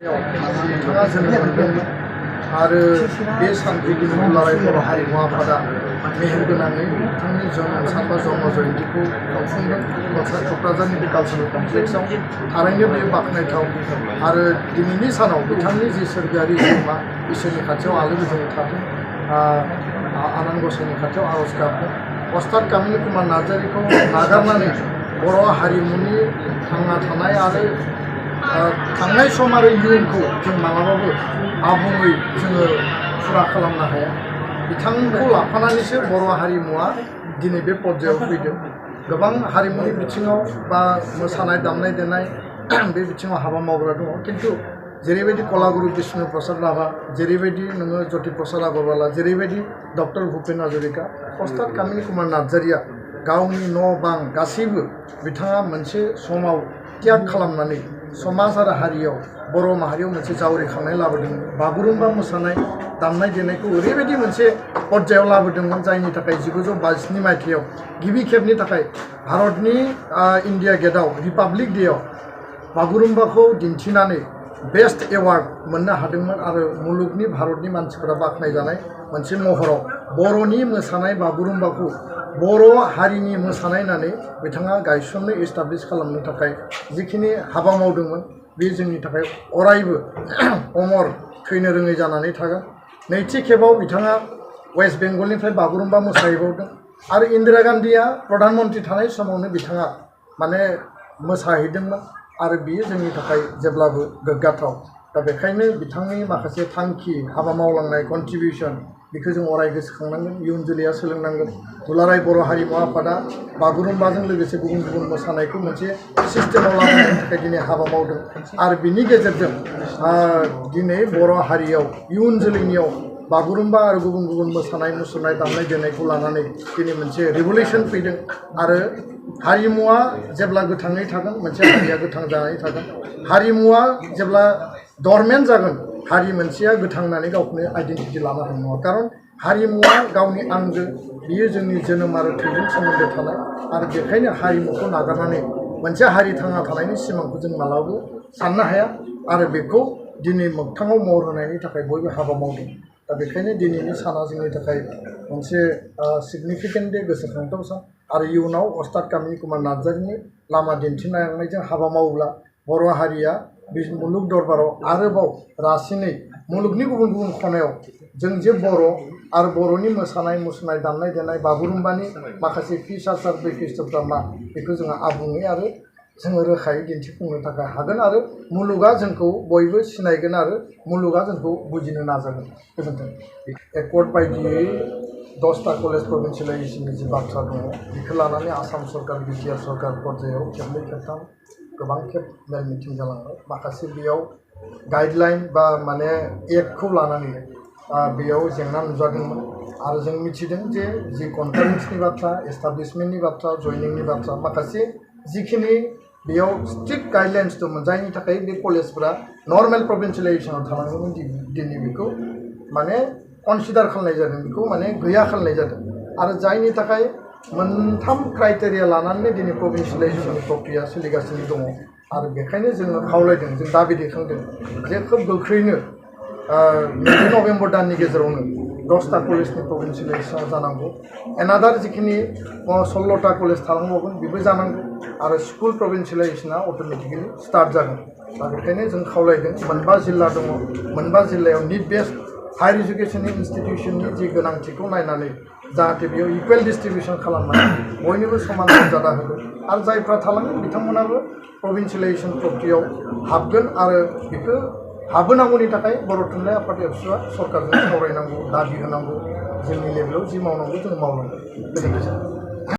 बिथाङा जोनोम मोनदोंमोन आरो बे सानखालि दुलाराय बर' हारिमु आफादा मेहेरगोनाङै बिथांनि जोनोम सान बा जन्म जयन्तीखौ खुंफुंदों क'क्राझारनि बे कालचारेल कमप्लेक्सआव। थारैनो बेयो बाख्नायथाव आरो दिनैनि सानाव बिथांनि जि सोरगोआरि जिउमा इसोरनि खाथियाव आलो गोजोनै थाथों, आनान गसाइनि खाथियाव आर'ज गाबदों। अस्ताद कामिनी कुमार नार्जारीखौ नागारनानै बर' हारिमुनि थांना थानाय आरो थांनाय सम आरो इयुनखौ जों मालाबाबो आबुङै जोङो फुरा खालामनो हाया। बिथांखौ लाफानानैसो बर' हारिमुवा दिनै बे पर्यायाव फैदों। गोबां हारिमुनि बिथिङाव बा मोसानाय दामनाय देनाय बे बिथिङाव हाबा मावग्रा दङ, खिन्थु जेरैबायदि कलागुरु बिष्णु प्रसाद राभा, जेरैबायदि नोङो ज्योति प्रसाद आगरवाला, जेरैबायदि डक्टर भुपेन हाजरिका, अस्ताद कामिनी कुमार नार्जारीया गावनि न' बां गासैबो बिथाङा मोनसे समाव त्याग खालामनानै समाज आरो हारियाव बर' माहारियाव मोनसे जावरिखांनाय लाबोदोंमोन। बागुरुम्बा मोसानाय दामनाय देनायखौ ओरैबायदि मोनसे पर्यायाव लाबोदोंमोन जायनि थाखाय 1952 मायथाइयाव गिबि खेबनि थाखाय भारतनि इन्डिया गेटआव रिपाब्लिक डेआव बागुरुम्बाखौ दिन्थिनानै बेस्ट एवार्ड मोननो हादोंमोन आरो मुलुगनि भारतनि मानसिफोरा बाख्नायजानाय मोनसे महराव बर'नि मोसानाय बागुरुम्बाखौ बर' हारिनि मोसानाय होननानै बिथाङा गायसननो एस्टाब्लिश खालामनो थाखाय जिखिनि हाबा मावदोंमोन बे जोंनि थाखाय अरायबो अमर थैनो रोङै जानानै थागोन। नैथि खेबाव बिथाङा वेस्ट बेंगलनिफ्राय बागुरुम्बा मोसाहैबावदों आरो इन्दिरा गान्धीया प्रधान मन्त्रि थानाय समावनो बिथाङा मोसाहैदोंमोन आरो बियो जोंनि थाखाय जेब्लाबो गोग्गाथाव। दा बेखायनो बिथांनि माखासे थांखि हाबा मावलांनाय कन्ट्रिबिउसन बेखौ जों अराय गोसोखांनांगोन, इयुन जोलैया सोलोंनांगोन। दुलाराय बर' हारिमु आफादा बागुरुम्बाजों लोगोसे गुबुन गुबुन मोसानायखौ मोनसे सिस्टेमाव लाबोनायनि थाखाय दिनै हाबा मावदों आरो बिनि गेजेरजों दिनै बर' हारियाव इयुन जोलैनियाव बागुरुम्बा आरो गुबुन गुबुन मोसानाय मुसुरनाय दामनाय देनायखौ लानानै दिनै मोनसे रिभलिउसन फैदों आरो हारिमुवा जेब्ला गोथाङै थागोन मोनसे हारिया गोथां जानानै थागोन। हारिमुवा जेब्ला डरमेन्ट जागोन हारि मोनसेया गोथां होननानै गावखौनो आइडेन्टिटि लानो हानाय नङा। खारन हारिमुवा गावनि आंगो, बियो जोंनि जोनोम आरो थैजों सोमोन्दो थानाय आरो बेखायनो हारिमुखौ नागारनानै मोनसे हारि थांना थानायनि सिमांखौ जों मालाबाबो साननो हाया आरो बेखौ दिनै मोगथाङाव महर होनायनि थाखाय बयबो हाबा मावदों। दा बेखायनो दिनैनि साना जोंनि थाखाय मोनसे सिगनिफिकेन्ट दे, गोसोखांथाव सान आरो इयुनाव अस्ताद कामिनी कुमार नार्जारीनि लामा दिन्थिलांनायजों हाबा मावोब्ला बर' हारिया बे मुलुग दरबाराव आरोबाव रासिनै मुलुगनि गुबुन गुबुन खनायाव जों जे बर' आरो बर'नि मोसानाय मुसुरनाय दामनाय देनाय बागुरुम्बानि माखासे फिचार्स बैखिष्टफ्रा मा बेखौ जोङो आबुङै आरो जोङो रोखायै दिन्थिफुंनो थाखाय हागोन आरो मुलुगा जोंखौ बयबो सिनायगोन आरो मुलुगा जोंखौ बुजिनो नाजागोन। गोजोन्थों। एकर्ड बायदियै 10टा कलेज प्रभिन्सियेलाइजेसननि जि बाथ्रा दङ बेखौ लानानै आसाम सरकार, बिटिआर सरकार पर्यायाव खेबनै खेबथाम गोबां खेब मेल मिटिं जालांबाय। माखासे बेयाव गाइडलाइन बा एक्टखौ लानानै बेयाव जेंना नुजादोंमोन आरो जों मिथिदों जे जि कनफारेन्सनि बाथ्रा, एस्टाब्लिशमेन्टनि बाथ्रा, जयनिंनि बाथ्रा, माखासे जिखिनि बेयाव स्ट्रिक्ट गाइडलाइन्स दंमोन जायनि थाखाय बे कलेजफोरा नर्मेल प्रभिन्सियेलाइजेसनाव थानांगौमोन, दिनै बेखौ कनसिडार खालामनाय जादों, बेखौ गैया खालामनाय जादों आरो जायनि थाखाय मोनथाम क्राइटेरिया लानानै दिनै प्रभिन्सियेलाइजेसननि प्रक्रिया सोलिगासिनो दङ आरो बेखायनो जोङो खावलायदों, जों दाबि दैखांदों जे खोब गोख्रैनो नैबे नभेम्बर दाननि गेजेरावनो 10टा कलेजनि प्रभिन्सियेलाइजेसना जानांगौ। एनादार जिखिनि 16टा कलेज थालांबावगोन बेबो जानांगौ आरो स्कुल प्रभिन्सियेलाइजेसना अट'मेटिकेलि स्टार्ट जागोन। दा बेखायनो जों खावलायदों, मोनबा जिल्ला दङ, मोनबा जिल्लायाव निड बेस्ड हायार इडुकेसननि इनस्टिटिउसननि जि गोनांथिखौ नायनानै जाहाथे बेयाव इकुवेल डिस्ट्रिबिउसन खालामनानै बयनोबो समान मर्यादा होगोन आरो जायफ्रा थालांगोन बिथांमोनाबो प्रभिन्सियेलाइजेसन प्रक्रियायाव हाबगोन आरो बेखौ हाबहोनांगौनि थाखाय बर' थुनलाइ आफाद एबसुआ सरकारजों सावरायनांगौ, दाबि होनांगौ, जोंनि लेभेलाव जि मावनांगौ जों मावनांगौ। गोजोन्थों।